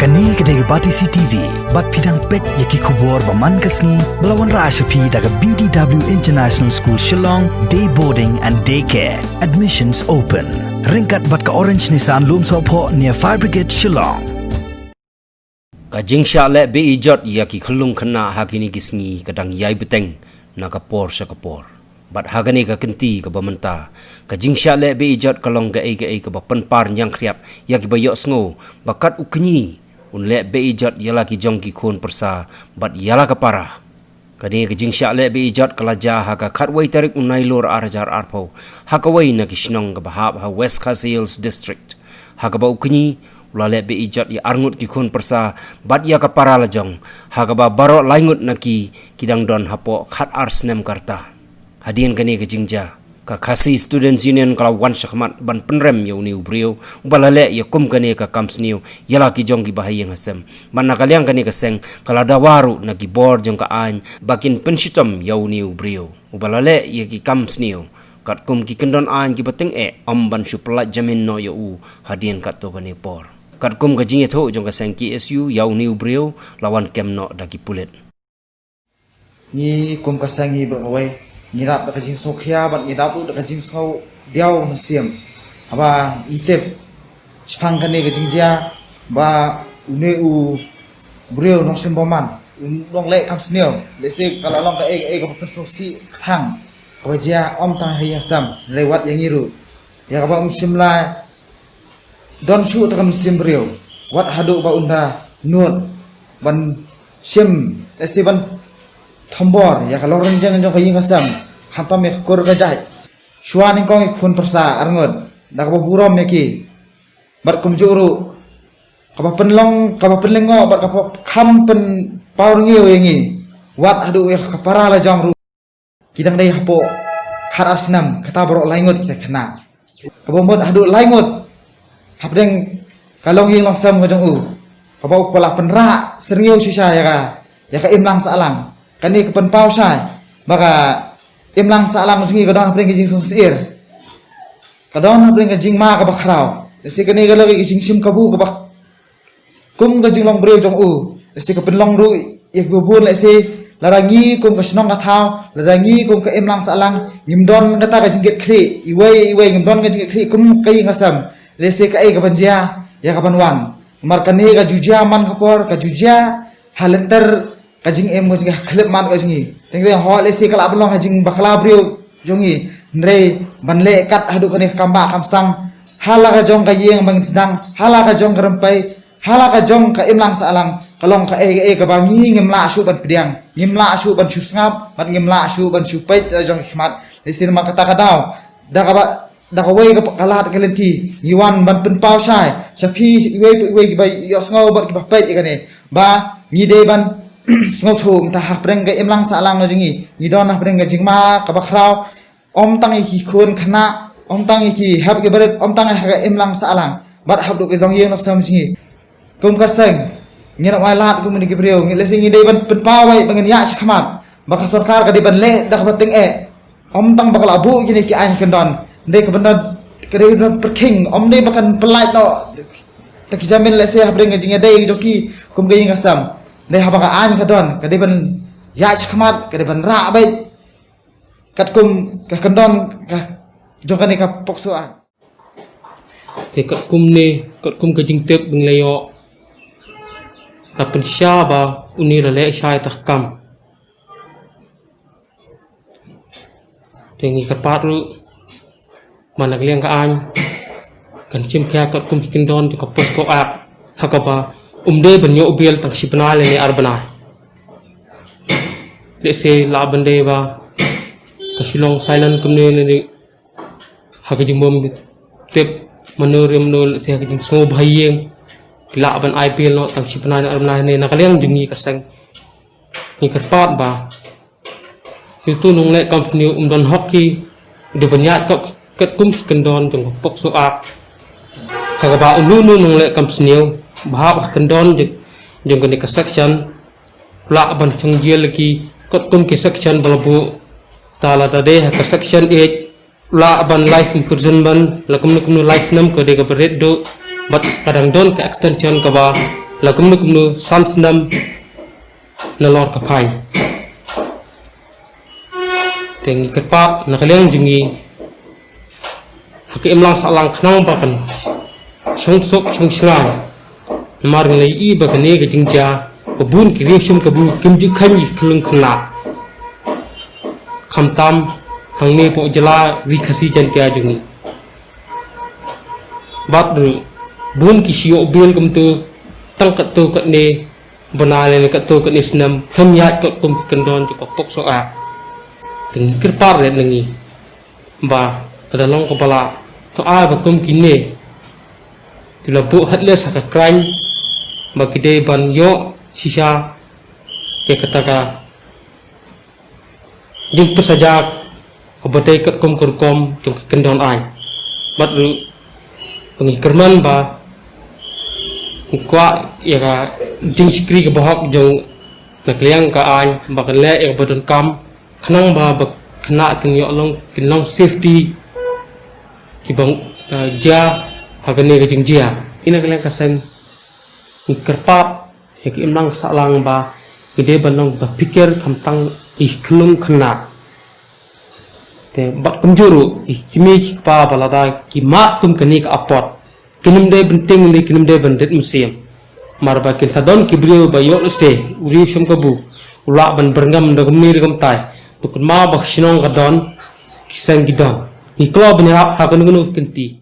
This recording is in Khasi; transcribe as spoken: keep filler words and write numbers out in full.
Kane ka dei ka Batesi T V, bad phi dang peit ïa ki khubor ba man ka sngi, ba la wanrah sha phi da ka B D W International School Shillong, Day Boarding and Day Care. Admissions open. Ryngkat bad ka Orange Nissan Lumsohphoh near Fire Brigade Shillong. Ka jingshah leh be-ijot ïa ki khyllung khynnah ha kine ki sngi ka dang ïai bteng na ka por sha ka por. Bad ha kane ka kynti kaba mynta, ka jingshah leh be-ijot ka long kaei kaei kaba pynpar ñiangkhriat ïa kiba ïohsngew ba kat u kñi un leh be-ijot ïa la ki jong ki khun pyrsa bad ïa la ka para. Kane ka jingshah leh be-ijot ka la jia ha ka khatwei tarik u Nailur ar hajar arphew, ha kawei na ki shnong kaba hap ha West Khasi Hills District, ha kaba u kñi u la leh be-ijot ïa arngut ki khun pyrsa bad ïa ka para lajong, ha kaba baroh laingut na ki ki dang don hapoh khatar snem ka rta. Hadien kane ka jingjia, ka Khasi Students Union ka la wan shakhmat ban pynrem ïa une u briew uba la leh ïa kum kane ka kam sniew ïa la ki jong ki bahaïing hasem. Bad na ka liang kane ka seng ka la dawa ruh na ki bor jong ka aiñ ba kin pynshitom ïa une u briew uba la leh ïa ki kam sniew, katkum ki kyndon aiñ kiba tyngeh, ym ban shu pyllait jamin noh ïa u hadien katto katne por. Katkum ka jingïathuh jong ka seng K S U, ïa une u briew la wan kem noh da ki pulit. Ngi kum ka seng ngi baroh kawei ngi rap da ka jingsngewkhia bad ngi rap ruh da ka jingsngew diaw na siem. Haba ngi tip shaphang kane ka jingjia ba une u briew nongshim bymman, u nongleh kam sniew, lehse ka la long kaei kaei kaba pynsngewsih kthang kaba jia, ym tang ha ïing ha sem, hynrei wat ïa ngi ruh, ïa kaba um shym la don shuh tang ka mynsiem briew, wat haduh ba un da nud ban shim, lehse ban thombor ïa ka longrynieng jong ka ïing ka sem, khamtam ïa ka kur ka jait. Shuwa nyngkong ïa ki khun pyrsa arngut, da kaba burom ïa ki. Bad kumjuh ruh, kaba pynlong, kaba pynlyngngoh bad kaba kham pynpaw rngiew ïa ngi, wat haduh ïa ka para lajong ruh, ki dang dei hapoh khatar snem, kata baroh laingut kita ki khynnah. Kaba mut haduh laingut hapdeng ka longïing longsem ka jong u, kaba u kwah la pynrah syrngiew shisha ïa ka, ïa ka imlang sahlang. Kane ka pynpaw shai ba ka imlang sahlang jong ngi ka don hapdeng ka jingsngewsyier, ka don hapdeng ka jingma kaba khraw. Lehse kane ka long ka jingshim kabu kaba kum ka jinglong briew jong u. Lehse ka pynlong ruh ïa kiba bun, lehse lada ngi kum ka shnong ka thaw, lada ngi kum ka imlang sahlang ngim don kata ka jingkitkhlieh iwei ïa iwei, ngim don ka jingkitkhlieh kum ka ïing ka sem, lehse kaei kaban jia ïa kaban wan. Namar kane ka ju jia man ka por, ka ju jia ha lynter ka jingim ka jingkhyllipmat ka jong ngi. Teng teng ho lehse ka lah ban long ha jingbakla briew jong ngi, hynrei ban leh kat haduh kane ka kam bah kam sang ha la ka jong ka ïing ba ngin sdang, ha la ka jong ka rympei, ha la ka jong ka imlang sahlang, ka long kaei kaei kaba ngi ngim lah shuh ban pdiang, ngim lah shuh ban shu sngap bad ngim lah shuh ban shu peit da jong ki khmat. Lehse namar kata ka daw, da kaba, da kawei ka, ka lad ka lynti ngi wan ban pynpaw shai sha phi iwei pa iwei kiba ïohsngew bad kiba peit ïa kane, ba ngi dei ban sngewthuh mynta hapdeng ka imlang sahlang jong ngi, ngi don hapdeng ka jingma kaba khraw, ym tang ïa ki khun khynnah, ym tang ïa ki hep ki barit, ym tang ïa ka imlang sahlang, bad haduh ki longïing longsem jong ngi. Kum ka seng, ngin ym ailad kum kine ki briew, ngi lehse ngi dei ban pynpaw wei ba ngin ïaid shakhmat, ba ka sorkar ka dei ban leh da kaba tyngeh. Ym tang ba ka la buh kine ki aiñ kyndon, dei ka ban don, ka dei ban pyrkhing, ym dei ba kan pyllait noh ta ki jamin lehse hapdeng ka jingïadei jong ki kum ka ïing ka sem. Dei haba ka aiñ ka don, ka dei ban ïaid shakhmat, ka dei ban rah beit katkum ka kyndon ka jong kane ka POCSO Act. Te katkum ne, katkum ka jingtip ba ngi la ïoh, la pynshai ba une la leh shai ta ka kam. Te ngi kyrpad ruh ba na ka liang ka aiñ kan shim khia katkum ki kyndon jong ka POCSO Act, ha kaba um dei ban ïoh bail tang shi bnai lane ar bnai. Lehse lah ban dei ba ka shu long silent kumne ne, ha ka jingbym tip mano re mano, lehse ha ka jingsngew bahaïing ki lah ban ai bail noh tang shi bnai ne ar bnai ne. Na ka liang jong ngi ka seng, ngi kyrpad ba uto u nongleh kam sniew um don hok ki, u dei ban ïaid kat, katkum ki kyndon jong ka POCSO Act. Ha kaba uno uno u nongleh kam sniew ba hap ha kyndon jong, jong kane ka section, u lah ban shong jail ïa ki katkum ki section ba la buh. Te lada dei ha ka section eight, u lah ban life imprisonment, la kumno kumno lai snem, ka dei kaba rit duh, bad ka dang don ka extension kaba La kumno kumno san snem na lor ka paiñ. Te ngi kyrpad na ka liang jong ngi ha ka imlang sahlang khnang ba kan shong suk shong shngaiñ. Namar ngi la ïohi ba kane ka jingjia ba bun ki riewshum kabu kim ju kheiñ ïa ki khyllung khynnah. Khamtam hangne hapoh jylla Ri Khasi Jaiñtia jong ngi. Bad ruh bun ki shu ïoh bill kumto tang katto katne bnai lane katto katne snem, khlem ïaid katkum ki kyndon jong ka POCSO Act. Te ngi kyrpad rit na ngi ba lada long kaba lah, to ai ba kum kine ki la buh headless ha ka crime ba ki dei ban ïoh shisha ïa kata ka jingpyrshah kaba dei katkum ka rukom jong ka kyndon aiñ. Bad ruh ba ngi kyrmen ba ngi kwah ïa ka jingshakri kaba hok jong na ka liang ka aiñ ba kan leh ïa kaba donkam khnang ba ba khynnah kin ïoh long, kin long safety kiba, eh, jia ha kane ka jingjia. Ïa na ka liang ka seng ngi kyrpad ïa ka imlang sahlang ba ngi dei ban long ba phikir khamtam ïa ki khyllung khynnah. Te bad kumjuh ruh ïa ki kmie ki kpa ba lada ki mad kum kane ka apot, kin ym dei ban tieng lane kin ym dei ban rit mynsiem. Namar ba kin sa don ki briew ba ïoh lehse u riewshum kabu u lah ban byrngem da kumne da kumtai. To kynmaw ba ka shnong ka don, ki seng ki don. Ngi kloi ban ïarap ha kano kano ka kynti.